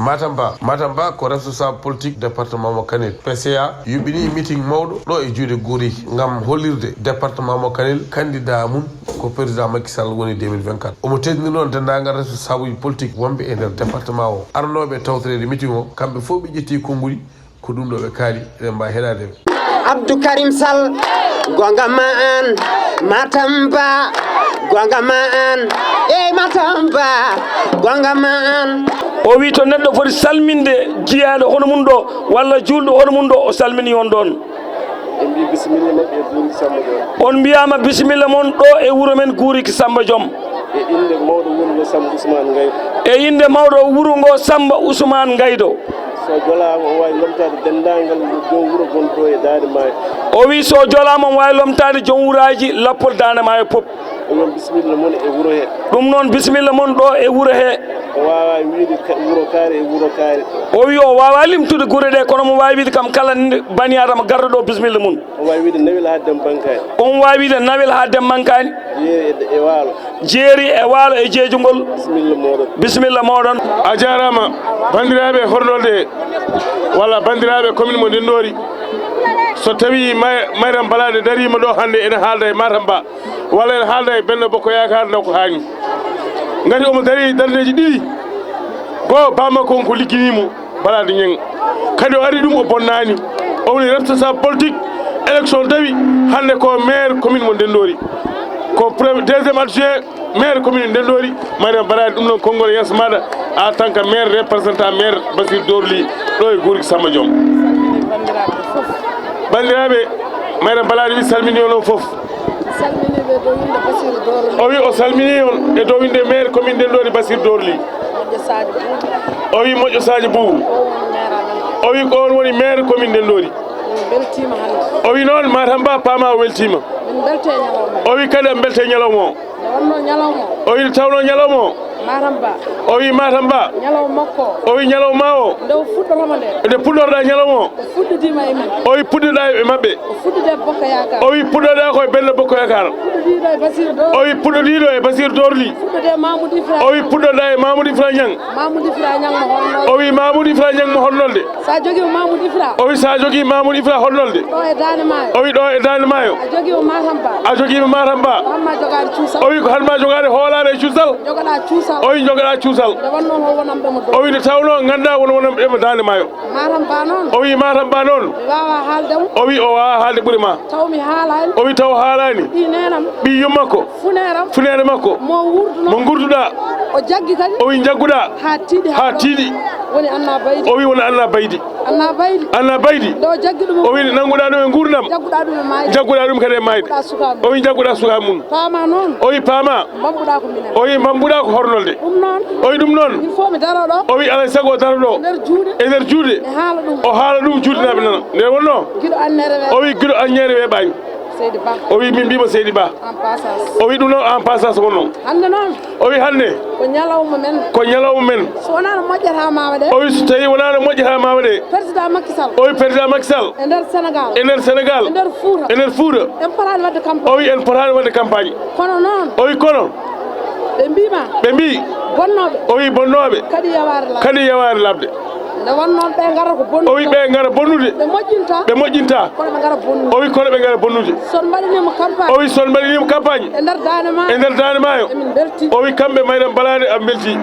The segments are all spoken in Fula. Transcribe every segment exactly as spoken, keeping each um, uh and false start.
Matam Ba, Matam Ba ko responsable politique département mo Kanel. P C A yuɓɓini meeting mawɗo ɗo e juuɗe Guuri ngam hollirde département mo Kanel candidat mum ko président Macky Sall woni deux mille vingt-quatre. Omo teddini noon denndaangal responsableji politique wonɓe e nder département o. Arnooɓe tawtoreede meeting o, kamɓe fof ɓe ƴetti konnguɗi, ko ɗum ɗo ɓe kaali, eɗen mbaawi heɗaade ɓe. Abdou Karim Sall, gonga ma an, Matam Ba, gonga ma an, ey Matam Ba, gonga ma an. O wi to neɗɗo foti salminde jiyaaɗo hono mum ɗo, walla juulɗo hono mum ɗo, o salmini on ɗon. Ɓe mbi bisimilla maɓɓe e Guuri Samba Joom. On mbiyaama bisimilla mon ɗo e wuro men Guuri Samba Joom. E innde mawɗo wuro ngo Samba Ousmane Ngaydo. E innde mawɗo wuro ngo Samba Ousmane Ngaydo. So jolaama, o waawi lomtaade denndaangal joom wuro gonɗo ɗo e Daande Maayo. O wi so jolaama, omo waawi lomtaade joom wuraaji lappol Daande Maayo pop. Ɗum noon bisimilla mon e wuro he. Ɗum noon bisimilla mon ɗo e wuro he. O waawaa wiide ka-, wuro kaari e wuro kaari. O wi o waawaa limtude gure ɗe, kono omo waawi wiide kam kala n-, bani Adama garɗo ɗo bisimilla mum. O waawi wiide nawel haa dem bankaani. On waawi wiide nawel haa dem bankaani. Jeeri e, e waalo. Jeeri e waalo e jeejungol. Bisimilla mooɗon. Bisimilla mooɗon. A jaaraama, banndiraaɓe horɗolde, walla banndiraaɓe commune mo Ndenndoori. So tawii may-, Mayram Balaaɗe dariima ɗo hannde ene haalda e Matam Ba, walla ene haalda e Benno Bokk Yaakaar, ndaw ko haani. Ngati omo darii darndeeji ɗiɗi. Goo, bammakko on ko ligginii mo. Balaaɗe Ñeŋ. Kadi o ari ɗum o bonnaani. O woni responsable politique élection tawi hannde ko maire commune mo Ndenndoori. Ko pre-, deuxième adjoint maire commune Ndenndoori, Mariam Balaaɗe, ɗum noon konngol yeeso maaɗa en tant que maire représentant maire Basir Dorli ɗo e Guurki Samba Joom. Banndiraaɓe, Mariam Balaaɗe wi salmini on fof. Salmini ɓe dow innde Basir Dorli. O wi o salmini on e dow innde maire commune Ndenndoori Basir Dorli. Moƴƴo Sadio Boubou. O wi moƴƴo Sadio Boubou. O woni maire amen. O wi ko on woni maire commune Ndenndoori. Min mbeltiima hannde. O wi noon Matam Ba paama o weltiima. Min mbeltee ñalawma. O wi kadi en mbeltee ñalawma o. Nde wonnoo ñalawma o. O wi nde tawnoo ñalawma o. Matam Ba. O wi Matam Ba. Ñalawma makko o. O wi ñalawma o. Nde o fuɗɗoroma nde. Nde puɗɗorɗaa ñalawma o. O fuɗɗodiima e men. O wi puɗɗoɗaa e maɓɓe. O fuɗɗode Bokko Yaakaar. O wi puɗɗoɗaa ko e Benno Bokko Yaakaar. Fuɗɗodiiɗo e Basir Dorli. O wi puɗɗodiiɗo e Basir Dorli. Fuɗɗode Mamoudou Ifra. O wi puɗɗoɗaa e Mamoudou Ifra Ñang. Mamoudou Ifra Ñang mo Hornolde. O wi Mamoudou Ifra Ñang mo Hornolde. Sa jogii Mamoudou Ifra. O wi sa jogii Mamoudou Ifra Hornolde. Ɗo e Daande Maayo. O wi ɗo e Daande Maayo. A jogii Matam Ba. A jogii Matam Ba. Ko han ma jogaade cuusal. O wi ko han ma jogaade hoolaare e cuusal. Jogoɗaa cuusal. O wi jogoɗaa cuusal. Nde wonnoo hol wonanɓe mo dow. O wi nde tawnoo nganndaa won wonanɓe mo Daande Maayo. Matam Ba noon. O wi Matam Ba noon. Mi waawaa haalde mo. O wi o waawaa haalde ɓuri ma. Taw mi haalaani. O wi taw haalaani. Ɓii neenam. Ɓii yummakko. Funeeram. Funeere makko. Mo wuurduno. Mo ngurduɗaa. O jaggi kadi. O wi njagguɗaa. Haa tiiɗi haa tiiɗi. Woni Anna Baydi. O wi woni Anna Baydi. Anna Baydi. Anna Baydi. Nde o jaggi ɗum. O wi nannguɗaa ɗum e nguurndam. Jagguɗaa ɗum e maayde. Jagguɗaa ɗum kadi e maayde. Jagguɗaa sukaaɓe mum. O wi jagguɗaa sukaaɓe mum. Paama noon. O wi paama. Mbambuɗaa ko minen. O wi mbambuɗaa ko Hornolde. Ɗum noon. O wi ɗum noon. Il faut mi daro ɗo. O wi alaa e sago o daro ɗo. E nder juuɗe. E nder juuɗe. Mi haala ɗum. O haala ɗum juuɗe naaɓe nana. Nde wonnoo. Giɗo anneere weeɓaani. O wi giɗo anneere weeɓaani. Seydi Ba. O wi min mbiima Seydi Ba. En passage. O wi ɗum noon en passage wonnoo. Hannde noon. O wi hannde. Ko ñalawma men. Ko ñalawma men. So wonaa no moƴƴataa maawa ɗe. O wi so tawii wonaa no moƴƴataa maawa ɗe. Président Macky Sall. O wi président Macky Sall. E nder Sénégal. E nder Sénégal. E nder Fuuta. E nder Fuuta. En potaani waɗde campagne. O wi en potaani waɗde campagne. Kono noon. O wi kono. Ɓe mbii ma. Ɓe mbii. Bonnooɓe. O wi bonnooɓe. Kadi yawaare labde. Kadi yawaare labde. Nde wonnoo ɓe ngara ko bonnude. O wi ɓe ngara bonnude. Ɓe moƴƴinta. Ɓe moƴƴinta. Kono ɓe ngara bonnude. O wi kono ɓe ngara bonnude. So on mbaɗanii mo campagne. O wi so on mbaɗanii mo campagne. E nder Daande Maayo. E nder Daande Maayo. Emin mbeltii. O wi kamɓe Mariam Balaaɗe a mbeltii.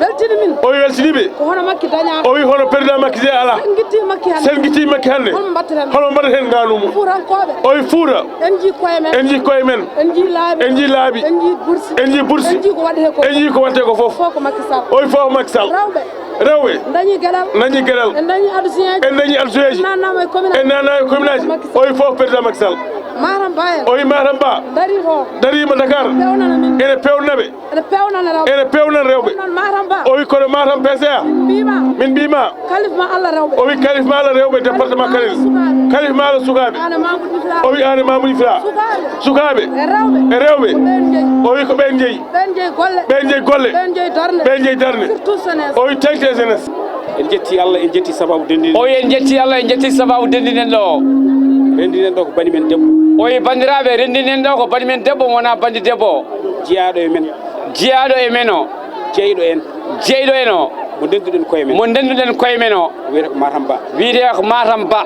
Weltini min. O wi weltini ɓe. Ko hono Makki dañaa. O wi hono président Makki je alaa. Sen ngitti Makki hannde. Sen ngitti Makki hannde. Holmo mbaɗten? Holmo mbaɗten ngaanu mum? Fuutankooɓe. O wi Fuuta. En njii koye men. En njii koye men. En njii laabi. En njii laabi. En njii bursi. En njii bursi. En njii ko waɗetee ko. En njii ko waɗetee ko fof. Fof ko Makki Sall. O wi fof ko Makki Sall. Rewɓe. Rewɓe. Dañii geɗal. Dañii geɗal. En dañii addusiyeeji. En dañii addusiyeeji. En naatnaama e commune aji. En naatnaama e commune aji. Makki Sall. O wi fof président Makki Sall. Matam Ba en. O wi Matam Ba. Darii to. Dariima Dakar. Pewnana min. Ene pewnana ɓe. Ene pewnana rewɓe. Ene pewnana rewɓe. Ɗum noon Matam Ba. O wi kono Matam P C A. Min mbiima. Min mbiima. Kalif ma Allah rewɓe. O wi kalif ma Allah rewɓe département Kanel. Kalif ma Allah sukaaɓe. Kalif ma Allah sukaaɓe. Aane Mamoudou Ifra. O wi aane Mamoudou Ifra. Sukaaɓe. Sukaaɓe. E rewɓe. E rewɓe. O wi ko ɓeen njeyi. O wi ko ɓeen njeyi. Ɓeen njeyi golle. Ɓeen njeyi golle. Ɓeen njeyi darnde. Ɓeen njeyi darnde. Surtout jeunesse. O wi tengti e jeunesse. En njetti Allah, en njetti sababu denndinen. O wi en njetti Allah, en njetti sababu denndinen ɗo. Renndinen ɗo ko bani men debbo. O wi banndiraaɓe, renndinen ɗo ko bani men debbo, wonaa banndi debbo. Jiyaaɗo e men. Jiyaaɗo e men o. Jeyɗo en. Jeyɗo en o. Mo ndennduɗen koye men. Mo ndennduɗen koye men o. Wiyetee ko Matam Ba. Wiyetee ko Matam Ba.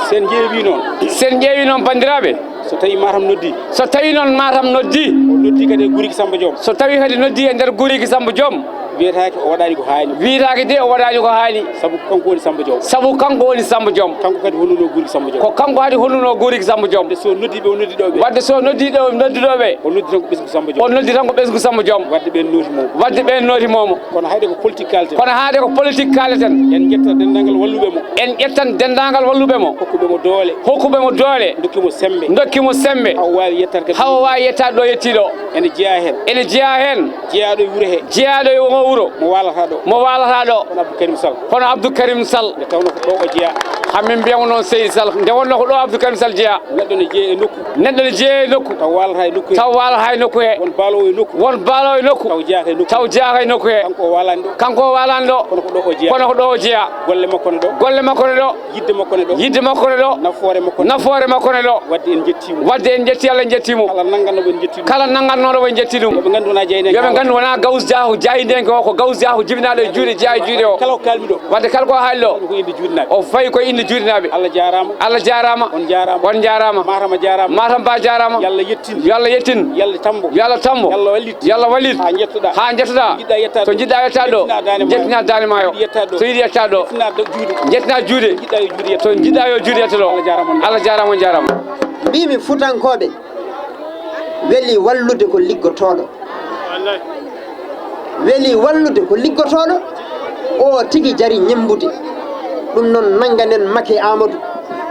Sen ƴeewi noon. Sen ƴeewi noon, banndiraaɓe. So tawi Matam noddi. So tawi noon Matam noddi. O noddi kadi e Guriiki Samba Joom. So tawi kadi noddi e nder Guriiki Samba Joom. Wiyetaake o waɗaani ko haani. Wiyetaake de o waɗaani ko haani. Sabu ko kanko woni Samba Joom. Sabu kanko woni Samba Joom. Kanko kadi holluno Guriiki Samba Joom. Ko kanko kadi holluno Guriiki Samba Joom. Wadde so noddi ɓe, o noddi ɗo ɓe. Wadde so noddi ɗo, noddi ɗo ɓe. O noddi tan ko ɓesngu Samba Joom. O noddi tan ko ɓesngu Samba Joom. Wadde ɓeen nooti mo. Wadde ɓeen nooti mo. Kono hayde ko politique kalten. Kono haade ko politique kalten. En ƴetta denndaangal walluɓe mo. En ƴettan denndaangal walluɓe mo. Hokkuɓe mo doole. Hokkuɓe mo doole. Ndokki mo semmbe. Ndokki mo semmbe. Haw waawi yettaade kadi. Haw waawi yettaade ɗo yettii ɗo. Ene jeyaa heen. Ene jeyaa heen. Jeyaaɗo e wuro he. Jeyaaɗo e o wuro. Mo waalata ɗo. Mo waalata ɗo. Kono Abdou Karim Sall. Kono Abdou Karim Sall. Nde tawnoo ko ɗo o jeyaa. Haa min mbiyamo noon Seydi Sall. Nde wonnoo ko ɗo Abdou Karim Sall jeyaa. Neɗɗo ne jeyaa e nokku. Neɗɗo ne jeyaa e nokku. Taw waalata e nokku he. Taw waalata e nokku he. Won baaloowo e nokku. Won baaloowo e nokku. Taw jeyaaka e nokku. Taw jeyaaka e nokku he. Kanko o waalaani ɗo. Kanko o waalaani ɗo. Kono ko ɗo o jeyaa. Kono ko ɗo o jeyaa. Golle makko ne ɗo. Golle makko ne ɗo. Yiɗde makko ne ɗo. Yiɗde makko ne ɗo. Nafoore makko ne ɗo. Nafoore makko ne ɗo. Wadde en njettii mo. Wadde en njettii, Allah en njettii mo. Kala nannganɗo mo en njettii ɗum. Kala nannganɗo mo en njettii ɗum. Yo ɓe nganndu wonaa jaayndiyanke. Yo ɓe nganndu wonaa Gawus Jaahu jaayndiyanke o, ko Gawus Jaahu jibinaaɗo e juuɗe, jeyaa e juuɗe o. Kala ko kaalmi ɗo. Wadde kala ko haali ɗo. Ko innde juuɗe naaɓe. O fayi ko innde juuɗe naaɓe. Allah jaaraama. Allah jaaraama. On jaaraama. On jaaraama. Matam jaaraama. Matam Ba jaaraama. Yo Allah yettin. Yo Allah yettin. Yo Allah tambo. Yo Allah tambo. Yo Allah wallit. Yo Allah wallit. Haa njettoɗaa. Haa njettoɗaa. Njiɗɗaa yettaade. To njiɗɗaa yettaade ɗo. Njettinaa daande ma. Njettinaa daande ma yo. Yettaade ɗo. To yiɗi yettaade ɗo. Njettinaa juuɗe. Njettinaa juuɗe. Njiɗɗaa yo juuɗe yetto. To njiɗɗaa yo juuɗe yetto ɗo. Allah jaaraama, on jaaraama. Allah jaaraama, on jaaraama. Mbimi Fuutankooɓe, weli wallude ko liggotooɗo. Weli wallude ko liggotooɗo. O tigi jari ñemmbude. Ɗum noon, nannganen Maki Aamadu.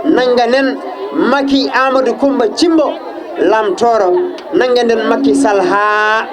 Nannganen Maki Aamadu Kummba Cimbo, Lam Tooro. Nannganen Makki Sal haa